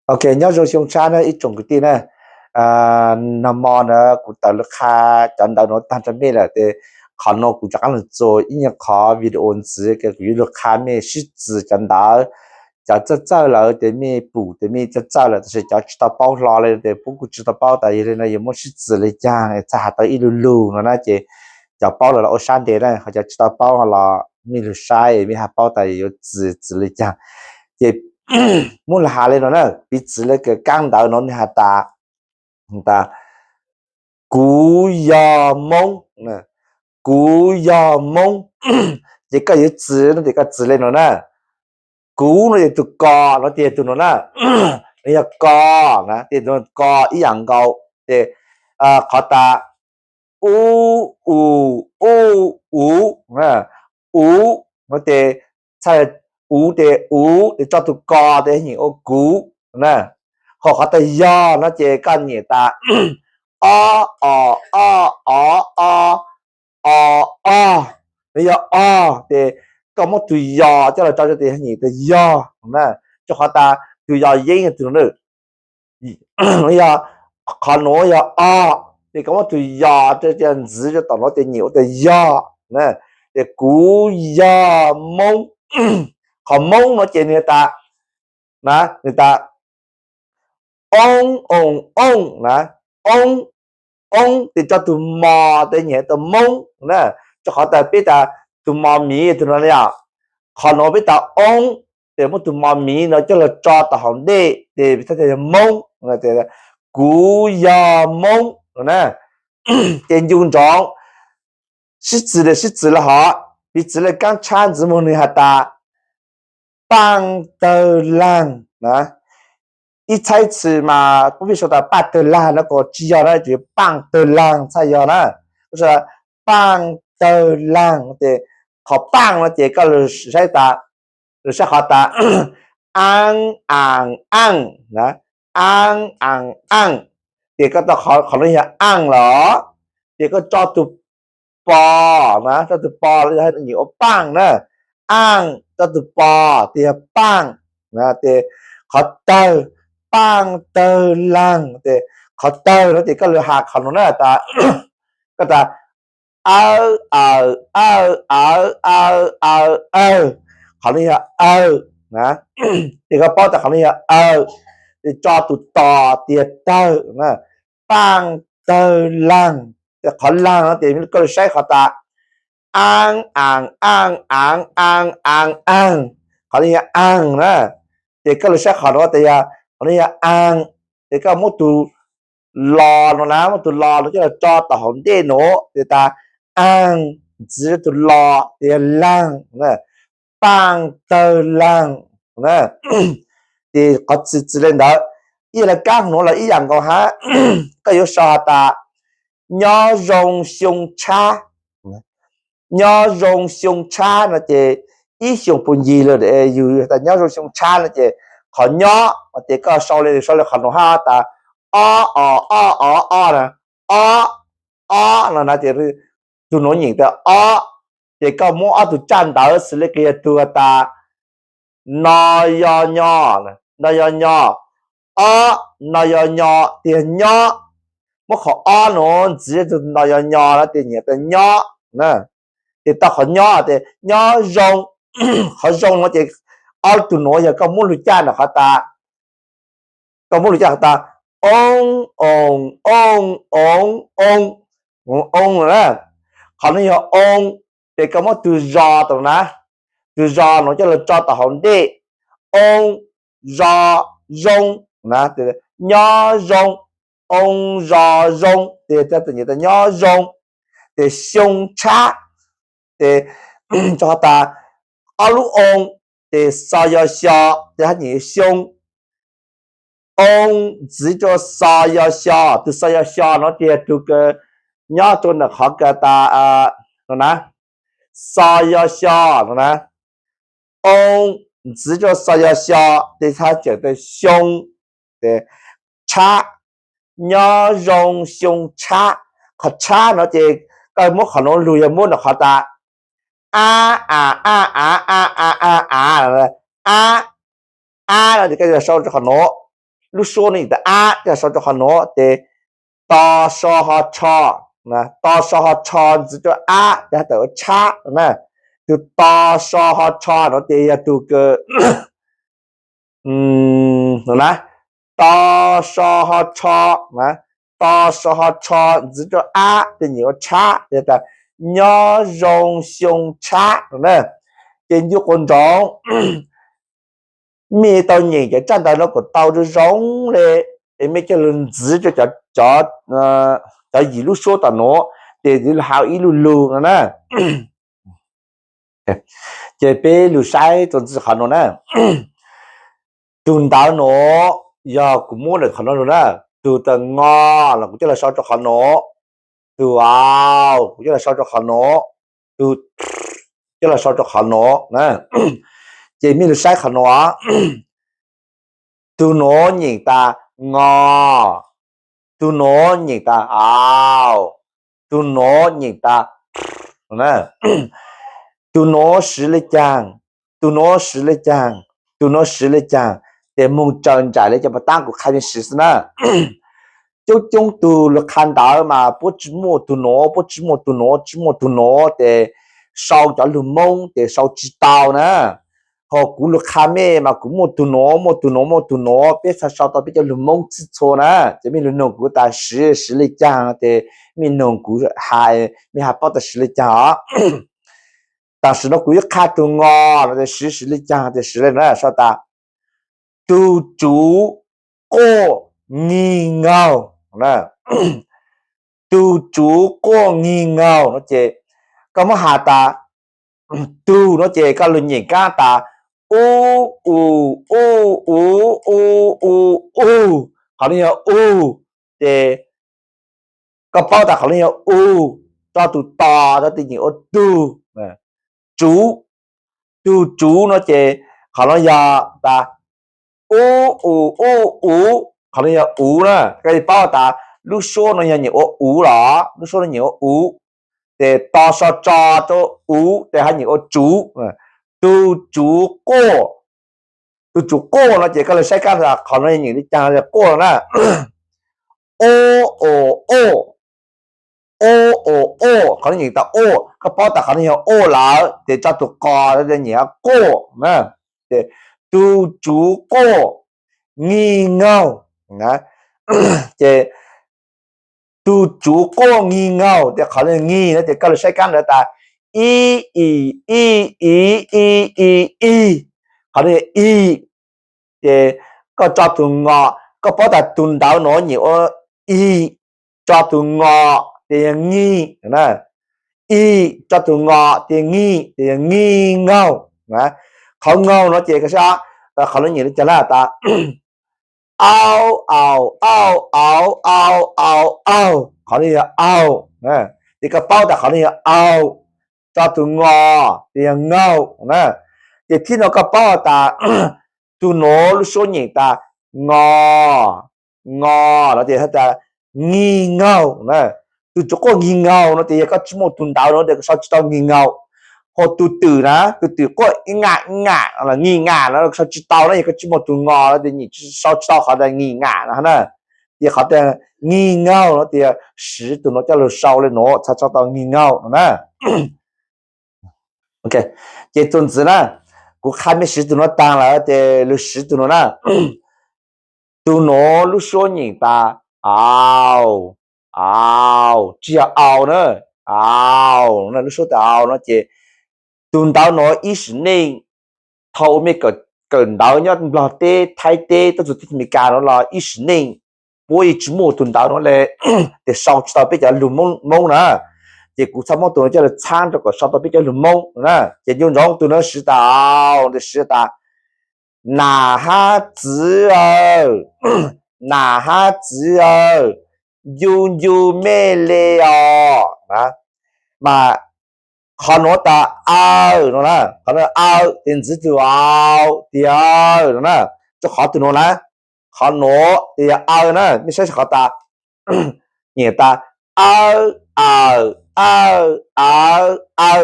Ok, nyob zoo xyoo tshab na ib tsoom kwv tij na. Nag hmo na kuv tawm lus qha cov ntawv no tag rau mej lawm ces qhov no kuv rov qab los txuas ib nyuag qhov video ntxiv ces kuv yuav lug qha mej sib txwv cov ntawv. Cov txawj txawj lawm ces mej pum ces mej txawj txawj lawm, tab sis cov tsis tau paub hlo li ces peb kuj tsis tau paub tas yog li no yuav muab sib txwv li caag, txhaj has tau ib lu lug no na ces cov paub lawm los ua sab ntev na, ho cov tsis tau paub los mej lug saib mej ho paub tas yuav txwv txwv li caag. Ces muab lug has li no na, piv txwv li kag kaab ntawv no nwg has tas, tas kuv yog Moob, kuv yog Moob. Ces koj yuav txwv no ces koj txwv li no na. Kuv no ces tug ko no ces tug no na, no yog ko na, ces tug ko ib yaam nkaus. Ces qhov tas u, u, u, u, uv no ces txhaj, uv ces uv ces tso tug ko ces nyem ua kuv na. Ho qhov tas yog no ces koj nyem tas o, o, o, o, o, o, o, no yog o. Ces koj muab tug yos coj los tso rau ces nyem tas yog na. Rua qhov tas tug yos yeeb yog tug no, yog qhov nuav yog o, ces koj muab tug yos ntxiv rua tom nuav ces nyem ua tas yog na. Ces kuv yog Moob. Qhov Moob no ces nwg tas, nwg tas oob, oo, ooj na, oob, oob ces tso tug mo ces nyem tas Moob na. Rua qhov tas peb tas tug mo miv tug no yom. Qhov nuav peb tas oob, ces muab tug mo miv no coj los tso tom hauv dej ces peb txhaj tas yog Moob. Kuv yog Moob no na. Ces ncu ntsoov, sib txwv li sib txwv li hov, piv txwv li kaab tshab ntxiv moog nwg has tas paaj tawg laag na. Ib txhais txwm mas puab pheej sau tas paaj tawg laag no kuj tsis yog na, tsuas yog paaj tawg laag txhaj yog na. Paaj tawg laag ces qhov paaj no ces koj lug saib tas, lug saib qhov tas aav, aaj, aaj na, aav, aaj, aaj. Ces koj tau qhov nuav yog aaj lawm, ces koj tso tug po na, tso tug po los nyem ua paaj na. Aaj tso tug po ces yog paaj na. Ces qhov tawg, paaj tawg laag, ces qhov tawg no ces koj lug has qhov nuav na tas, koj tas awv, awm, awj, awv, awv, awv, awg. Qhov nuav yog awg na. Ces koj paub tas qhov nuav yog awg, ces tso tug to ces yog tawg na. Paaj tawg laag, ces qhov laag no ces koj lug saib qhov tas aav, aaj, aaj, aav, aaj, aaj, aaj. Qhov nuav yog aaj na. Ces koj lug saib qhov nuav tas yog, qhov nuav yog aaj, ces koj muab tug lo no na, muab tug lo no coj los tso tom hauv dej nuav ces tas aaj, ntxiv tug lo ces yog laag na. Paaj tawg laag na. Ces qhov txwv txwv li ntawd, ib yam li kaab nuav los ib yam nkaus hab, koj yuav sau has tas nyob zoo xyoo tshab. Nyob zoo xyoo tshab no ces ib xyoos puas ncig lawm, yus tas nyob zoo xyoo tshab no ces qhov nyob ces koj sau li, sau li qhov nuav hab tas ob, o, o, o, o na, ob, ob no na ces tug nuav nyem tas ob, ces koj muab ob tug tsaj ntawv xws li kws yog tug has tas no, yo, nyo, no, yo, nyo, ob, no, yo, nyo, ces yog nyob. Muab qhov ob nuav ntxiv tug no, yo, nyo no ces nyem tas nyob na. Ces tau qhov nyob ces nyob zoo. Qhov zoo no ces ob tug nuav yog koj muab lug caj ntawm qhov tas, koj muab lug caj qhov tas oo, oo, oo, oo, oo, oo na. Qhov nuav yog oo, ces koj muab tug zos tau na, tug zos nuav coj lug tso tom hauv dej, oo, zos, zoo na, nyob zoo, oo, zos, zoo, ces nyem tas nyob zoo. Ces xyoo tshab, ces rua qhov tas ob lub oo, ces xo, yo, xyo, ces hab nyem xyoo. Oo ntxiv rua xo, yo, xyo, tug xo, yo, xyo no ces yog tug kws nyob rua ntawm qhov kws tas no na, xo, yo, xyo no na. Oo ntxiv rua xo, yo, xyo, ces hab tseem tas xyoo, ces tshab, nyob zoo xyoo tshab. Qhov tshab no ces koj muab qhov nuav lug yog muab ntawm qhov tas ab, a, a, a, a, a, a, ab, ab no ces koj yuav sau rua qhov nuav. lub suab no nyeem tawm ab coj los sau rau qhov nuav ces to so ho tsho, to so ho tsho ntxiv rau ab ces has tawm ua tshab no na. Tus to so ho tsho no ces yog tus kws no na, to so ho tsho, to so ho tsho ntxiv rau ab ces nyeem ua tshab ces tas nyob zoo xyoo tshab no na. Ces ncu quas nroov mej tau nyeem cov tsaj ntawv no kom tau zoo zoo le, es mej coj lug ntxiv rau cov yim lub suab tom nuav ces txhad lug has ib lub lug no na. Ces peb lug saib txuas ntxiv qhov nuav na. Tug ntawv nuav yog kuv muab ntawm qhov nuav lug na, tug tawm ngo los kuv coj lug sau rau qhov nuav, tug au kuv coj lug sau rau qhov nuav, tug coj lug sau rau qhov nuav na. Ces mej lug saib qhov nuav, tug nuav nyeem tas ngo, tug nuav nyeem tas au, tug nuav nyeem tas, tug nuav siv le caag, tug nuav siv le caag, tug nuav siv le caag, ces moog tsaws nraim le cov pov taab kuv qha mej siv xwb na. Coob coob tug lug qha ntawv mas puab tsi muaj tug nuav, puab tsi muaj tug nuav, tsi muaj tug nuav ces sau cov lug Moob ces sau tsi tau na. Ho kuv lug qha mej mas kuv muaj tug nuav, muaj tug nuav, muaj tug nuav, peb txhad sau tau peb cov lug Moob txhij txhua na. Ces mej lug nug kuv tas siv, siv le caag ces mej nug kuv has, mej has paub tas siv le caag os. Tam sim no kuv yuav qha tug ngo no ces siv, siv le caag ces siv le na, sau tas tug tsuv quaj ngig ngaug. Tug tsuv quaj ngig ngaug no ces koj muab has tas tug no ces koj lug nyeem kaab tas u, u, u, u, u, u, u, qhov no yog u, ces koj paub tas qhov no yog u, tso tug to, tso tug nyeem ua tug. Tsuv, tug tsuv no ces qhov no yog tas u, u, u, u, qhov no yog uv na. Koj paub tas lub suab no yog nyeem ua uv los, lub suab no nyeem ua uv, ces to so tso rau uv ces ho nyeem ua tsuv. Tug tsuv quaj, tug tsuv quaj no ces koj lug saib kaab qhov no nyeem le caag quaj no na. O, o, o, o, o, o, qhov no nyeem tas o, koj paub tas qhov no yog o lawm ces tso tug qo, nyeem quaj na. Ces tug tsuv quaj ngig ngaug, ces tug tsuv quaj ngig ngaug ces qhov no ngig no ces koj lug saib kaab ntawv tas i, i, i, i, i, i, i, qhov no yog i, ces koj tso tug ngo, koj paub tas tug ntawv no nyeem ua i, tso tug ngo ces yog ngig, i, tso tug ngo ces ngig, ces yog ngig ngaug. Qhov ngaug no ces koj saib, qhov no nyeem le caag na tas au, au, au, au, au, au, au, qhov no yog au, ces koj paub tas qhov no yog au, tso tug ngo ces yog ngaug na. Ces thib no koj paub tas tug nuav lub suab nyeem tas ngo, ngo no ces has tas ngig ngaug na. Tug tsuv quaj ngig ngaug no ces yog koj tsi muaj tug ntawv no ces koj sau tsi tau ngig ngaug. Ho tug twm na, tug twm quaj ib nga ib nga, ngig nga no sau tsi tau na, yog koj tsi muaj tug ngo no ces nyeem sau tsi tau qhov tas ngig nga no na. Ces qhov tas ngig ngaug no ces siv tug nuav coj lug sau le nuav txhad sau tau ngig ngaug no na. Ces txuas ntxiv na, kuv qha mej siv tug nuav taag lawm ces lug siv tug nuav na. Tug nuav lub suab nyeem tas au, au, tsi yog au na, au, lub suab tas au no ces tug ntawv nuav ib sim neej thaum mej kawm ntawv nyob Nplog teb, Thaib teb, tuab txug teb chaws Amelikas no los ib sim neej puab yeej tsi muaj tug ntawv nuav le, ces sau tsi tau peb cov lug Moob na. Ces kuv txhaj muab tug nuav coj lug txhaab rau kom sau tau peb cov lug Moob na. Ces ncu ntsoov tug nuav siv tas au, siv tas nam hab txiv aw, nam hab txiv aw, ncu ncu mej le os. Mas qhov nuav tas aw no na, qhov nuav aw ces ntxiv tug au, tias aw no na. Rua qhov tug nuav na, qhov nuav tias yog aw na, mej saib qhov tas, nyeem tas aw, aw, aw, aw, aw.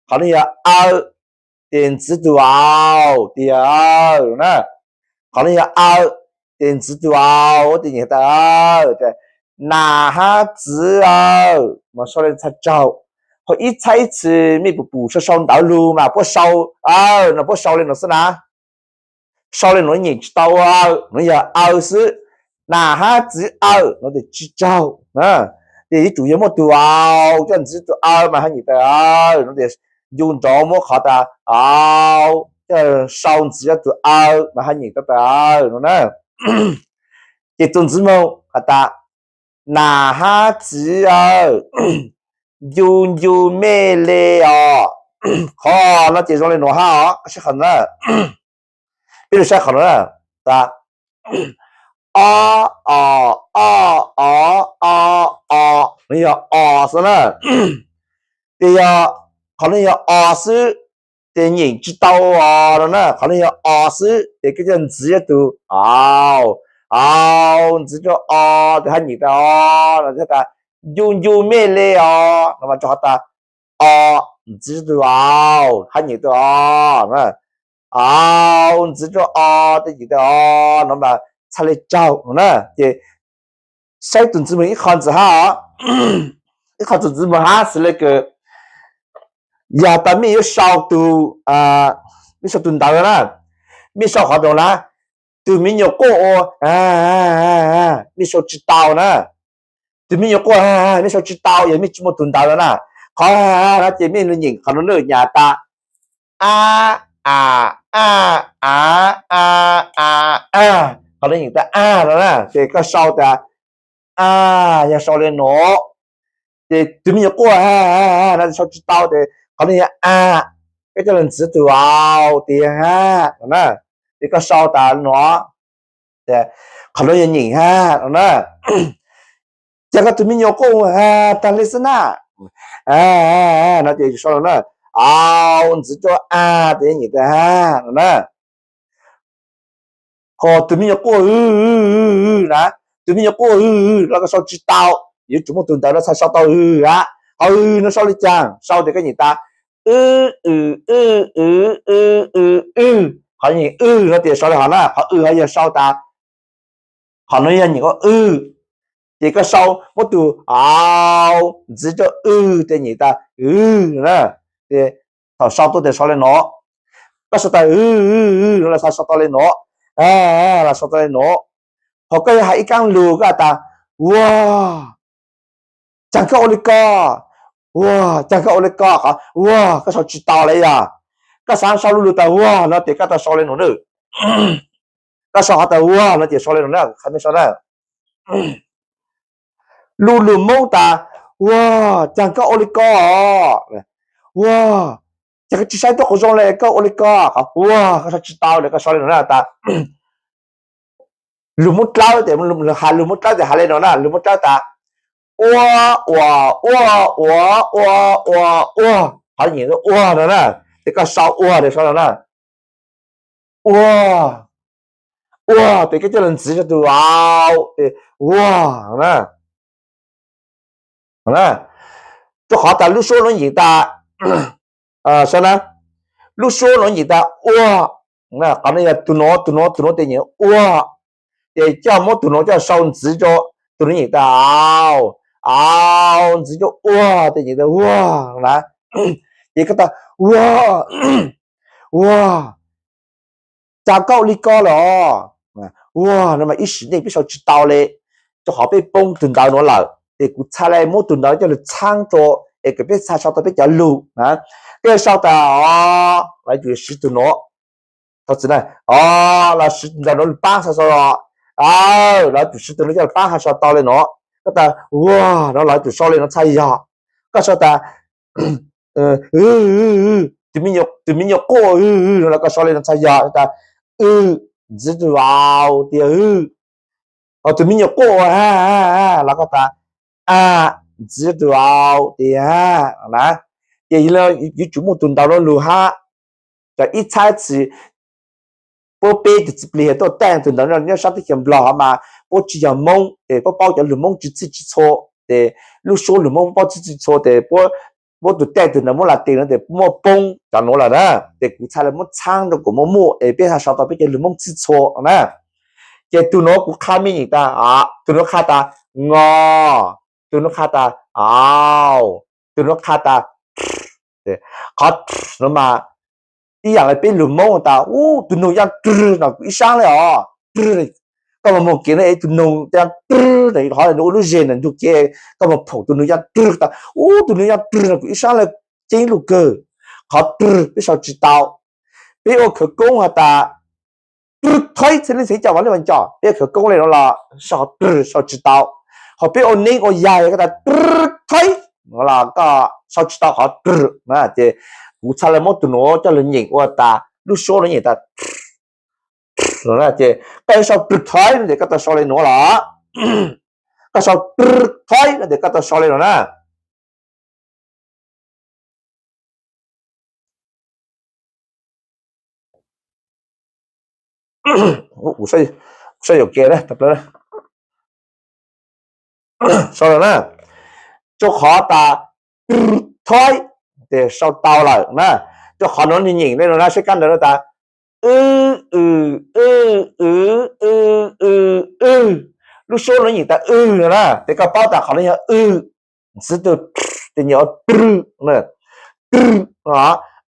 Qhov nuav yog aw, ces ntxiv tug au, tias aw na. Qhov nuav yog aw, ces ntxiv tug au, ces nyem tas nas hab txiv aw, mas sau le txhais tsaug. Ho ib txhais ib txhis mej pum pum sau sau ntawv lug mas puab sau aw no, puab sau le nuav xwb na. Sau le nuav nyem tsi tau aw, nuav yog aw xwb. Nas hab txiv aw no tes tsi tsaug. Ces yuav tsum yog muaj tug au coj ntxiv tug aw mas haj nyem tas aw no tes ncu nrov muab qhov tas au coj sau ntxiv tug aw mas haj nyem tau tas aw no na. Ces tug ntxiv moog has tas nas hab txiv aw, ncu ncu mej le os. Qhov no ces zoo le nuav hab os, saib qhov na. Peb lug saib qhov no na, tas o, o, o, o, o, o, no yog o xwb na. Ces yog qhov no yog o xwb, ces nyem tsi tau os no na. Qhov no yog o xwb ces koj coj ntxiv tug au, au ntxiv tug o, tes haj nyem tas o no, tas ncu ncu mej le os no mas rua qhov tas o ntxiv tug au, haj nyem tug o, au ntxiv tug o, tes nyem tas o no mas txhaj le tsaug no na. Ces saib tug ntxiv moog ib qho ntxiv hab os, ib qho tug ntxiv moog hab xws le kws yog tas mej yuav sau tug, mej sau tug ntawv na, mej sau qhov no na, tug me nyuam quaj ua, mej sau tsi tau na. Tug me nyuam quaj mej sau tsi tau yog mej tsi muaj tug ntawv na. Qhov no ces mej lug nyem qhov no na, nyem tas a, a, a, a, a, a, a, qhov no nyem tas a no na, ces koj sau tas a, yog sau le nuav. Ces tug me nyuam quaj no sau tsi tau tes qhov no yog a, koj coj lug ntxiv tug au tes ha no na, ces koj sau tas nuav, qhov no yog nyem ha no na. Ces koj tug me nyuam quaj ha tag le xwb na, no ces sau le na, au ntxiv tug a tes nyem tas ha no na. Ho tug me nyuam quaj na, tug me nyuam quaj los koj sau tsi tau, yuav tsum muaj tug ntawv no txhaj sau tau ha. Qhov no sau le caag? Sau tes koj nyem tas w, w, w, w, w, w, w. Qhov nyem w no tes sau le hov na, qhov w hov yog sau tas, qhov no yog nyem ua w. Ces koj sau muab tug au ntxiv rua w tes nyem tas w na. Ces thaum sau tuaj tes sau le nuav, koj sau tas w, w, w no los txhaj sau tau le nuav, los sau tau le nuav. Ho koj yuav has ib kaab lug koj has tas ua, caag koj ua le ko, ua, caag koj ua le ko, qhov ua koj sau tsi tau le yog. Koj xaav sau lu lug tas ua no tes koj tau sau le nuav na. Koj sau qhov tas ua no ces sau le nuav na, qhov mej sau na. Lu lug Moob tas ua, caag koj ua le ko os, ua, caag koj tsi saib tuab quas zoo le koj ua le ko, qhov ua koj sau tsi tau le koj sau le nuav na tas. Lug Moob Dlawb tes, has lug Moob Dlawb tes has le nuav na, lug Moob Dlawb tas ua, ua, ua, ua, ua, ua, ua, qhov nyem ua no na, tes koj sau ua tes sau no na. Ua, ua tes koj coj lug ntxiv rua tug au tes ua na. Rua qhov tas lub suab nuav nyem tas, saib na, lub suab nuav nyem tas ua, qhov no yog tug nuav, tug nuav, tug nuav tes nyem ua, ces coj muab tug nuav coj sau ntxiv rua tug nuav nyem tas au, au ntxiv rua ua tes nyem tas ua na. Ces koj tas ua, ua, caag koj ua le ko los, ua no mas ib sim neej peb sau tsi tau le, rua qhov peb poob tug ntawv nuav lawm, ces kuv txhaj le muab tug ntawv coj lug txhaab rua es kom peb txhaj sau tau peb cov lug na. Koj sau tas o, los yuav tsum siv tug nuav, tau txiv na, o, los siv ntawv nuav lug paab sau sau, los yuav tsum siv tug nuav coj lug paab sau tau le nuav. Koj tas ua no los yuav tsum sau le nuav txhaj yog. Koj sau tas tug me nyuam quaj no los koj sau le nuav txhaj yog, tas w ntxiv tug au tias w. Ho tug me nyuam quaj ha los koj tas a ntxiv tug au tias ha na. Ces yuav tsum muaj tug ntawv nuav lug hab. Cov ib txhab txhis puab peb tug txiv plig tuaj taij tug ntawv nyob sab teb chaws Nplog hov mas puab tsi yog Moob ces puab paub cov lug Moob tsi txhij tsi txhua, ces lub suab lug Moob paub txhij txhua ces puab, puab tug taij tug ntawv muab las tes no ces muab poob cov nuav lawm na. Ces kuv txhaj le muab txhaab rua kuas muaj muaj es peb txhaj sau tau peb cov lug Moob txhij txhua na. Ces tus nuav kuv qha me nyeem tas, tus nuav qha tas ngo, tus nuav qha tas au, tus nuav qha tas. Qhov no mas ib yaam le peb lug Moob tas, ub, tus noog yaaj rwg no kuv ib saab le os. Koj moog moog kev no es tus noog yaaj rwg no, qhov ua lub zej ntawm ntug kev, koj moog phoom tus noog yaaj rwg tas, ub, tus noog yaaj rwg no kuv ib saab le, ceeb lug kawg. Qhov rwg peb sau tsi tau. Peb ua khawv koob has tas rwg thaib, txhia leej txhia coj vas leej vas coj, peb ua khawv koob le no los sau qhov rwg sau tsi tau. Ho peb ua neeb ua yaig koj tas rwg thaib no los koj sau tsi tau qhov rwg na. Ces kuv txhaj le muab tus nuav coj lug nyeem ua tas lub suab nuav nyeem tas no na. Ces koj yuav sau rwg thaib no ces koj tau sau le nuav los, koj sau rwg thaib no ces koj tau sau le no na. Sau yuam kev na, sau lawm na. Rua qhov tas rwg thaib, ces sau tau lawm na. Rua qhov nuav nwg nyeem le no na, saib kab ntawv no tas w, w, w, w, w, w. Lub suab nuav nyeem tas w no na, ces koj paub tas qhov nuav yog w, ntxiv tug, ces nyeem ua rwg, rwg,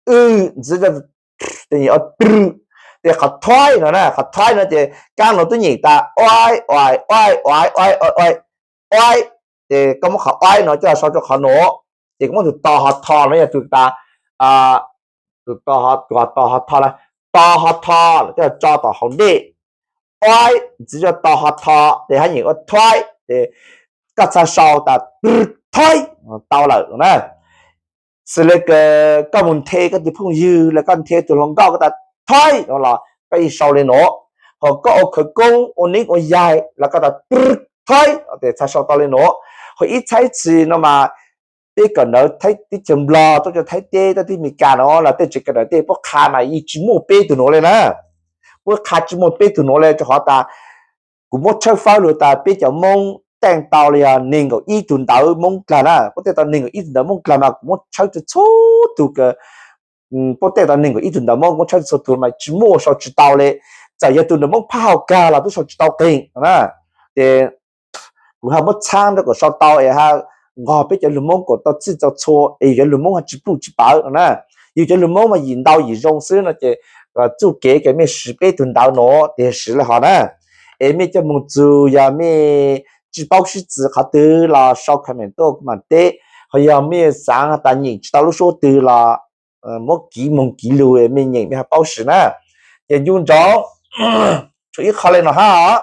w, ntxiv tug, ces nyeem ua rwg. Ces qhov thaib no na, qhov thaib no ces kab no twb nyeem tas oib, oais, oaib, oaiv, oaib, oaib, oaib. Ces koj muab qhov oaib no coj los sau rua qhov nuav, ces koj muab tug to ho tho no yog tug tas, tug to, tug to ho tho na, to ho tho coj los tso tom hauv dej. Oaib ntxiv rua to ho tho, ces hab nyeem ua thaib, ces koj txhaj sau tas rwg thaib, tau lawm na. Xws le koj moog nthe koj tug phooj ywg los koj nthe tug hluas nkauj koj tas thaib no los koj yeej sau le nuav. Ho koj ua khawv koob ua neeb ua yaig los koj tas rwg thaib, ces txhaj sau tau le nuav. Ho ib txhais txhis no mas peb kawm ntawv teb chaws Nplog tuaj rua Thaib teb, tuaj teb Amelikas no los tej tsev kawm ntawv tej puab qha mas yeej tsi muaj peb tug nuav le na. Puab qha tsi muaj peb tug nuav le rua qhov tas kuv muab tshawb fawb lug tas peb cov Moob teej tau los yog neeg nkaum ib tug ntawv Moob dlaag na. Puab teej tau neeg nkaum ib tug ntawv Moob dlaag mas kuv muab tshawb rua txhua tug, puab teej tau neeg nkaum ib tug ntawv Moob, muab tshawb rua txhua tug mas tsi muaj sau tsi tau le. Txawm yog tug ntawv Moob phab hauv kag los tub sau tsi tau qeeg na. Ces kuv hab muab txhaab rua kom sau tau es hab nqog peb cov lug Moob kom tau txhij tau txhua es yug cov lug Moob hab tsi pluj tsi pawv no na. Yug cov lug Moob mas yim ntau yim zoo xwb no ces txuj kev kws mej siv peb tug ntawv nuav tes siv le hov na. Es mej coj moog txug yog mej tsi paub sib txwv qhov twg los sau comment tuaj kuv mam teb. Ho yog mej xaav tas nyeem tsi tau lub suab twg los muab kiv moog kiv lug mej nyeem mej ho paub siv na. Ces ncu ntsoov tshuav ib qho le no hab os.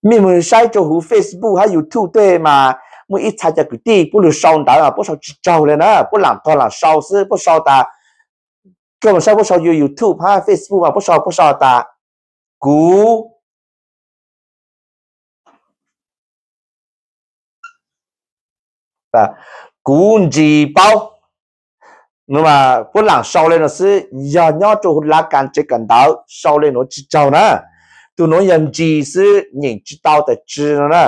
Mej moog saib rua huv Facebook hab YouTube tej mas muaj ib txha cov kwv tij puab lug sau ntawv mas puab sau tsi tsaug le na, puab laam tog laam sau xwb, puab sau tas, koj moog saib puab sau YouTube hab Facebook mas puab sau, puab sau tas kuv kuv ntsis paub. Puab laam sau le nuav xwb, yog nyob rua huv lav kas tsev kawm ntawv sau le nuav tsi tsaug na. Tug nuav yog ntsis xwb, nyeem tsi tau tas tsi no na.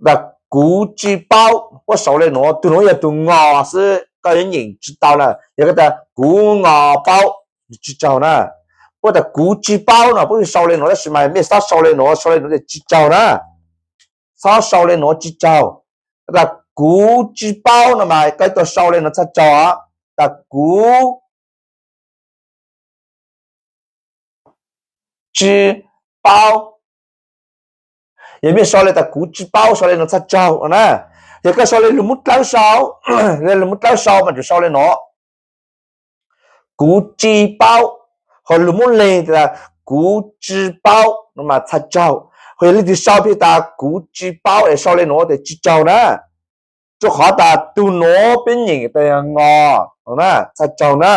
Tas kuv tsi paub, puab sau le nuav, tug nuav yog tug ngos xwb, koj yuav nyeem tsi tau na. Yog koj tas kuv ngos paub, tsi tsaug na. Puab tas kuv tsi paub no puab sau le nuav, tab sis mas mej txhob sau le nuav, sau le nuav tas tsi tsaug na. Txhob sau le nuav tsi tsaug. Tas kuv tsi paub no mas koj tuaj sau le nuav txhaj tsaug os. Tas kuv tsi paub. Yog mej sau le tas kuv tsi paub, sau le nuav txhaj tsaug na. Yog koj sau le lug Moob Dlawb sau, le lug Moob Dlawb sau mas tsuas sau le nuav, kuv tsi paub. Ho lug Moob Leeg tas kuv tsi paub no mas txhaj tsaug. Ho yog leej twg sau pheej tas kuv tsi paub es sau le nuav tes tsi tsaug na. Rua qhov tas tug nuav peb nyeem tas yog ngos no na, txhaj tsaug na.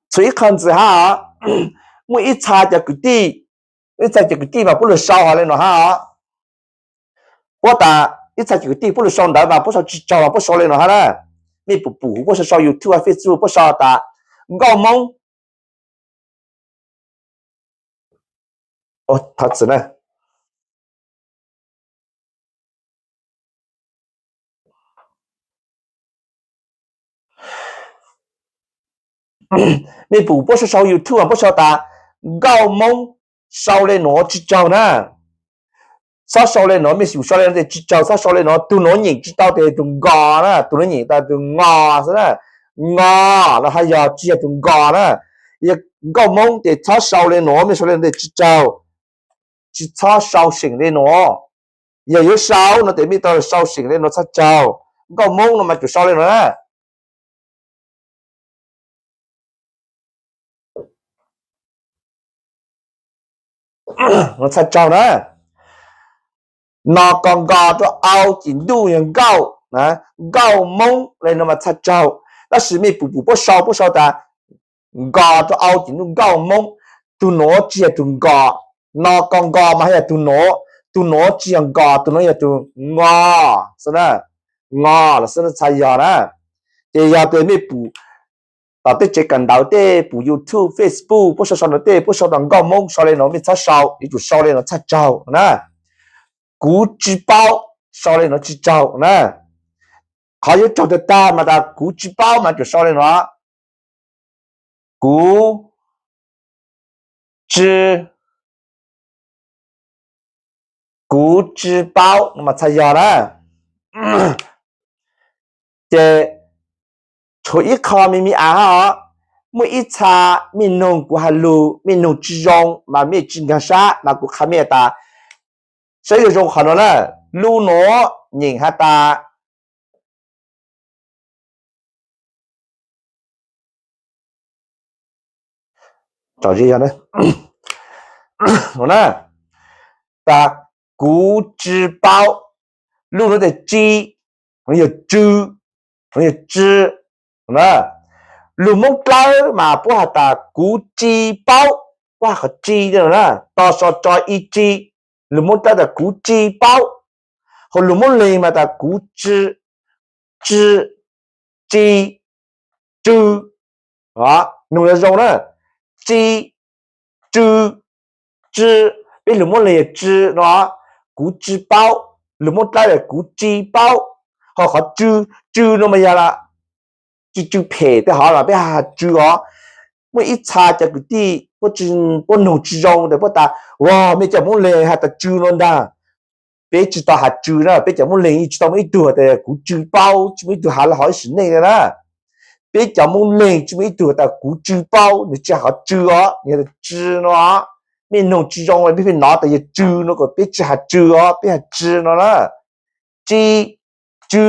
Txhua ib qho ntxiv hab, muaj ib txha cov kwv tij, ib txha cov kwv tij mas puab lug sau hov le nuav hab os. Puab tas ib txha cov kwv tij puab lug sau ntawv mas puab sau tsi tsaug mas puab sau le nuav hab na. Mej pum pum huv puab sau sau YouTube, Facebook puab sau tas nkauj Moob. Thov txim na. Mej pum puab sau sau YouTube mas puab sau tas nkauj Hmoob sau le nuav tsi tsaug na. Txhob sau le nuav, mej xyum sau le nuav tes tsi tsaug, txhob sau le nuav. Tug nuav nyeem tsi tau tes tug nkos na, tug nuav nyeem tau tug ngos xwb na. Ngos no haj yog tsi yog tug nkos na. Yog nkauj Hmoob tes txhob sau le nuav, mej sau le nuav tes tsi tsaug. Tsi txhob sau seem le nuav. Yog yuav sau no tes mej tau sau seem le nuav txhob tsaug. Nkauj Hmoob no mas tsuas sau le nuav na. Txhob tsaug na. No kos nkos rua au ces ntuj yog nkauj, nkauj Hmoob le no mas txhob tsaug. Tab sis mej pum pum puab sau, puab sau tas nkos rua au ces ntuj nkauj Hmoob. Tug nuav tsi yog tug nkos. No kos nkos mas haj yog tug nuav, tug nuav tsi yog nkos, tug nuav yog tug ngos xwb na. Ngos los xwb txhob yog na. Ces yog tes mej pum tom tej tsev kawm ntawv tej, pum YouTube, Facebook, puab sau sau ntawv tej, puab sau tas nkauj Hmoob sau le nuav mej txhob sau, yuav tsum sau le nuav txhob tsaug na. Kuv tsi paub, sau le nuav tsi tsaug na. Qhov yuav tsaug tag tag mas tas kuv tsi paub mas tsum sau le nuav. Kuv tsi, kuv tsi paub no mas txhob yog na. Ces tshuav ib qho me me av hab os, muaj ib txha mej noog kuv has lug, mej noog tsi zoo mas mej tsi nkaag sab mas kuv qha mej tas, saib zoo zoo qhov nuav na, lub nuav nyeem has tas tas kuv tsi paub, lub nuav tas tsi, yog tsw, yog tsw. Lug Moob Dlawb mas puab has tas kuv tsi paub, puab has qhov tsi na, tos so tso i tsi. Lug Moob Dlawb tas kuv tsi paub, hos lug Moob Leeg mas tas kuv tsi, tsi, tsi, tsw. Noog zoo zoo na, tsi, tsw, tsw. Peb lug Moob Leeg yog tsw no, kuv tsi paub. Lug Moob Dlawb tas kuv tsi paub, hos qhov tsw, tsw no mas yog tsw, tsw phem tej hov mas peb has tsw os. Muaj ib txha cov kwv tij puab noog tsi zoo tas puab tas, ua, mej cov Moob Leeg has tas tsw no ntag. Peb tsi tau has tsw na, peb cov Moob Leeg tsi tau muaj ib tug tas kuv tsw paub, tsi muaj ib tug has le hov ib sim neej le na. Peb cov Moob Leeg tsi muaj ib tug tas kuv tsw paub, nwg tsi has qhov tsw os, nwg has tas tsw no. Mej noog tsi zoo, mej pheej nov tas yog tsw no kom peb tsi has tsw os, peb has tsw no na. Tsi, tsw,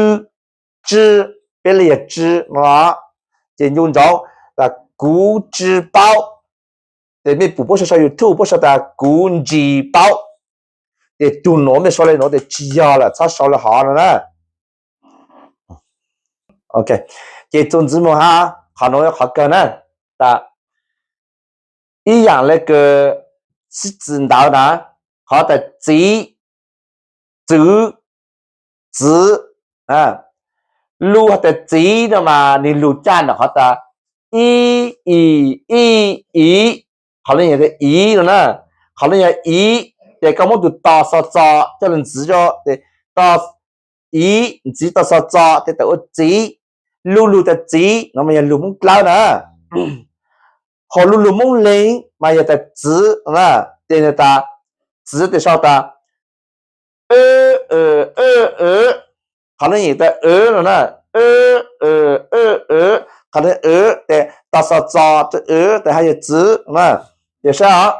tsw, peb le yog tsw no. Ces ncu ntsoov tas kuv tsi paub. Ces mej pum puab sau sau YouTube puab sau tas kuv ntsis paub. Ces tug nuav mej sau le nuav tes tsi yog lawm, txhob sau le hov no na. Ces txuas ntxiv moog hab, qhov nuav qhov kawg na, tas ib yaam le kws sib txwv ntawv na, qhov tas txiv, txwv, txiv. Lug has tas txiv no mas nwg lug caj ntawm qhov tas ib, i, ib, iv. Qhov lug yog tas iv no na, qhov lug yog iv, ces koj muab tug to xo txo coj lug ntxiv rua, tes to iv ntxiv to xo txo tes tawm ua txiv. Lug lug tas txiv no mas yog lug Moob Dlawb na. Hos lug lug Moob Leeg mas yog tas txiv na, ces tas txiv tes sau tas qhov nuav yeej tas no na, qhov nuav tes to xo txo tes hab yog txiv na. Ces saib os,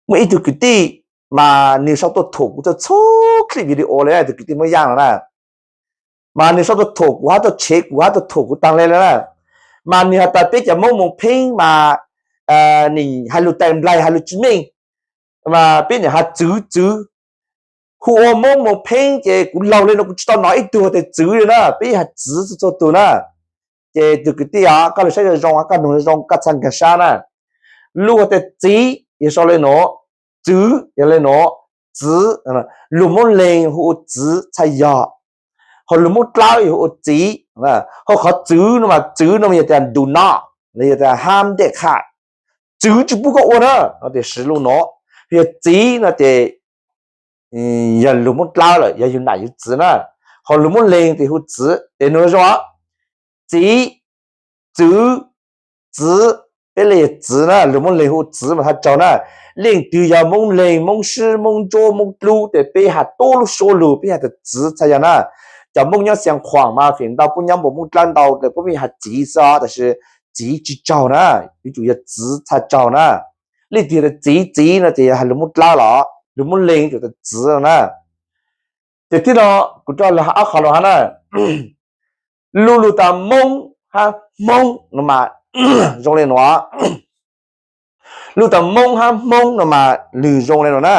muaj ib tug kwv tij mas nwg sau tuaj thuam kuv txhua txhua clip video le, tug kwv tij Moob Yaaj no na. Mas nwg sau tuaj thuam kuv hab tuaj tshev kuv hab tuaj thuam kuv taag le na. Mas nwg has tas peb cov Moob moog pheeb mas nim hais lug tais nplaig hais lug tsi meej, mas peb nim has txwv txwv. Hu ua Moob moog pheeb ces kuv laug le nuav kuv tsi tau nov ib tug has tas txwv le na, peb has txiv txhua txhua tug na. Ces tug kwv tij os, koj lug saib zoo zoo, koj noog zoo zoo koj txhaj nkaag sab na. Lug has tas txiv yog sau le nuav, txwv yog le nuav, txiv, lug Moob Leeg hu ua txiv txhaj yog, hos lug Moob Dlawb yog hu ua txiv. Hos qhov txwv no mas, txwv no mas yog tas do not, los yog tas hab dej qha, txwv tsi pub koj ua na, no tes siv lug nuav. Yog txiv no ces yog lug Moob Dlawb lawm, yog yug nam yug txiv na. Hos lug Moob Leeg tes hu txiv, tes nug zoo, txiv, txwv, txiv. Peb le yog txiv na, lug Moob Leeg hu txiv mas txhaj tsaug na. Leej twg yog Moob Leeg, Moob Sib, Moob Ntsuab, Moob Dlub tes peb has tub lub suab lug peb has tas txiv txhaj yog na. Cov Moob nyob Xeev Khuam mas feem ntau puab nyob npaum Moob Dlawb ntau tes puab pheej has txiv xwb os, tab sis txiv tsis tsaug na, yuav tsum yog txiv txhaj tsaug na. Leej twg tas txiv txiv no ces yog has lug Moob Dlawb los lug Moob Leeg yuav tsum tas txiv no na. Ces tib no kuv rov los ob qho no hab na. Lug lug tas Moob hab Hmoob no mas zoo le nuav. Lug tas Moob hab Hmoob no mas lug zoo le nuav na.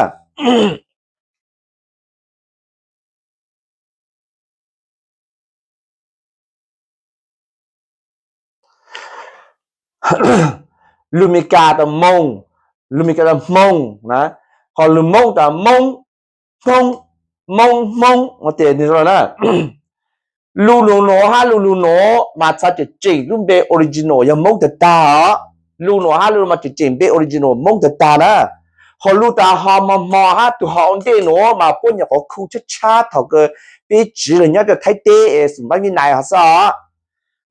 Lug Mes Kas tas Moos, lug Mes Kas tas Hmoos na, ho lug Moob tas Moob, Hmoob, Moob, Hmoob no ces nwg zoo na. Lug nuav hab lug lug nuav mas txhad tseem tseem lub npe original yog Moob tag tag os. Lug nuav hab lug mas tseem tseem npe original Moob tag tag na. Ho lug tas Ho Hmo Hmo hab tug Ho ua ntej nuav mas puab nyuam qhuav khu tshab tshab thaum kws peb tsiv lug nyob rua Thaib teb es xum npab Vib Nais hov xwb os.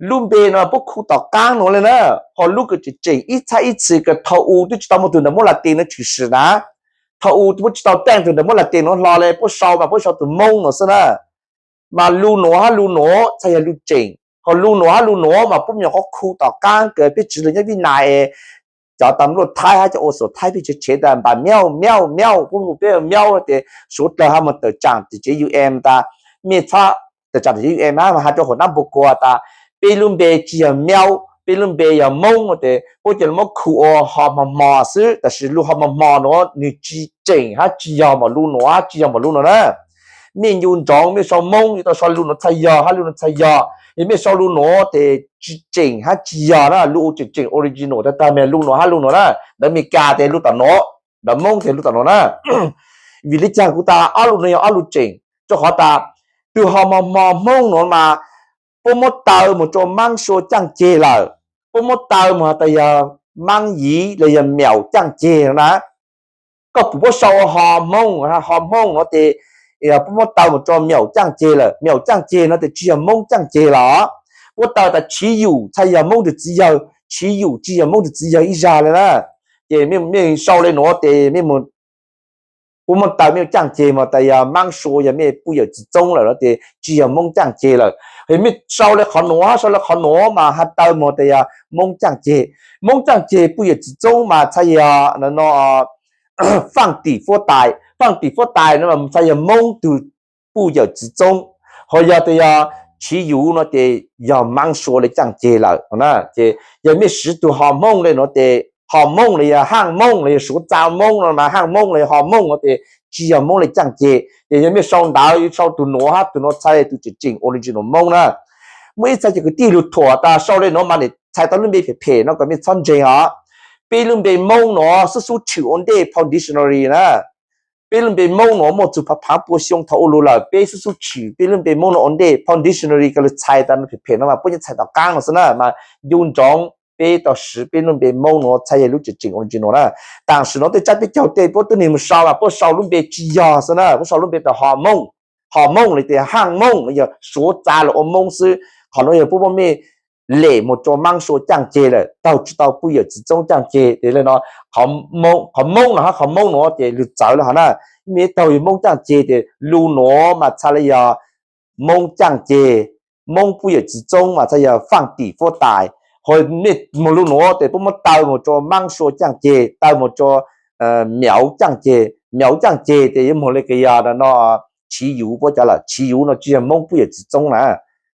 Lub npe no puab khu tom qaab nuav le na. Ho lub kws tseem tseem ib txhab ib txhis kws thaum u twb tsis tau muaj tug ntawm Moob Latin nuav tshwm sim na, thaum u puab tsis tau teej tug ntawm Moob Latin nuav hlo le, puab sau mas puab sau tug Moob nuav xwb na. Mas lug nuav hab lug nuav txhaj yog lug tseem, ho lug nuav hab lug nuav mas puab nyuam qhuav khu tom qaab kws peb tsiv lug nyob Vib Nais es cov tas luaj Thaib hab cov ua xum Thaib pheej tshev tshev tas npam miauj miauj miauj, puab hu peb miauj ces suav dlawg hab moog tawm tsaam tim tsev UN tas, mej txhob tawm tsaam tim tsev UN hab mas has rua huam nab npua kuas tas peb lub npe tsis yog miauj, peb lub npe yog Moob no ces puab cia li muab khu ua Ho Hmo Hmo xwb. Tab sis lug Ho Hmo Hmo nuav nwg tsis tseem hab tsis yog npaum lug nuav hab tsis yog npaum lug nuav na. Mej ncu ntsoov mej sau Moob yuav tau sau lug nuav txhaj yog hab lug nuav txhaj yog, yog mej sau lug nuav ces tsis tseem hab tsis yog na. Lug u tseem tseem original tag tag mas lug nuav hab lug nuav na. Ntawv Mes Kas tes lug tom nuav, ntawv Moob tes lug tom nuav na. Vim le caag kuv tas ob lug nuav yog ob lug tseem? Rua qhov tas tug Ho Hmo Hmo Hmoob nuav mas puab muab taw moog rua Maab Sua caaj ceg lawm, puab muab taw moog has tas yog Maab Yiv los yog Miaum caaj ceg no na. Koj pum puab sau Ho Hmoob, Ho Hmoob no tes puab muab taw moog rua Miaum caaj ceg lawm, Miaum caaj ceg no tes tsis yog Moob caaj ceg los. Puab taw tas Chiv Yum txhaj yog Moob tug txiv yawg, Chiv Yum tsis yog Moob tug txiv yawg ib zag le na. Ces mej sau le nuav tes mej puab muab taw mej caaj ceg mas tas yog Maab Sua yog mej puj yawm txiv txoob lawm no tes tsis yog Moob caaj ceg lawm. Yog mej sau le qhov nuav, sau le qhov nuav mas has taw moog tas yog Moob caaj ceg. Moob caaj ceg puj yawm txiv txoob mas txhaj yog no Faaj Tim Fuab Tais, Faaj Tim Fuab Tais no mas txhaj yog Moob tug puj yawm txiv txoob. Ho yog tas yog Chiv Yum no ces yog Maab Sua le caaj ceg lawm na. Ces yog mej siv tug Ho Hmoob le nuav tes Ho Hmoob los yog Haaj Moob los yog Suav txav Moob no mas Haaj Moob los yog Ho Hmoob no tes tsis yog Moob le caaj ceg. Ces yog mej sau ntawv yuav sau tug nuav hab tug nuav txhaj tug tseem tseem original Moob na. Muaj ib txhia cov kwv tij lug thuam tas sau le nuav mas nim txhais tau lub npe phem phem no kom mej txhob ntseeg os. Peb lub npe Moob nuav xub xub tshwm ua ntej phau dictionary na. Peb lub npe Moob nuav muaj txug phav phaav pua xyoo thaum ua lug lawm, peb xub xub tshwm peb lub npe Moob nuav ua ntej phau dictionary kws lug txhais tas nws phem phem no mas puab nyob txhais tom qaab no xwb na. Mas ncu ntsoov peb tau siv peb lub npe Moob nuav txhaj yog lub tseem tseem original na. Tam sim no tej tsab peb caug tej puab tub neeg mus sau mas puab sau lub npe tsis yog xwb na, puab sau lub npe tas Ho Hmoob, Ho Hmoob los tes Haaj Moob los yog Suav txav los ua Moob xwb. Qhov nuav yog puab muab mej lem mus rua Maab Sua caaj ceg lawm, taug tsis tau puj yawm txiv txoob caaj ceg. Tes le no qhov Moob no hab qhov Moob nuav ces lug txawv le hov na. Mej taug yog Moob caaj ceg tes lug nuav mas txhaj le yog Moob caaj ceg, Moob puj yawm txiv txoob mas txhaj yog Faaj Tim Fuab Tais. Ho mej moog lug nuav tes puab muab taw mus rua Maab Sua caaj ceg, taw mus rua Miauv caaj ceg, Miauv caaj ceg tes yuav moog le kws yog no Chiv Yum puab cov lawm. Chiv Yum no tsis yog Moob puj yawm txiv txoob na.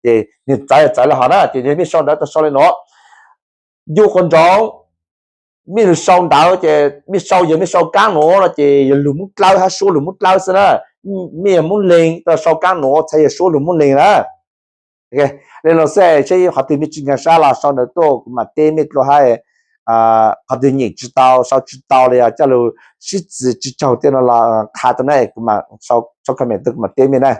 Ces nwg txawv txawv le hov na, ces mej sau ntawv tau sau le nuav. Ncu quas ntsoov, mej lug sau ntawv ces mej sau, yog mej sau kaab nuav no ces yog lug Moob Dlawb hab suab lug Moob Dlawb xwb na. Mej yog Moob Leeg tau sau kaab nuav txhaj yog suab lug Moob Leeg na. Le nuav xwb, seb qhov twg mej tsis nkaag sab los sau ntawv tuaj kuv mam teb mej dlua hab. Qhov twg nyeem tsis tau, sau tsis tau los yog coj lug sib txwv tsis tsaug tej no los qha tau na, kuv mam sau comment tuaj kuv mam teb mej na.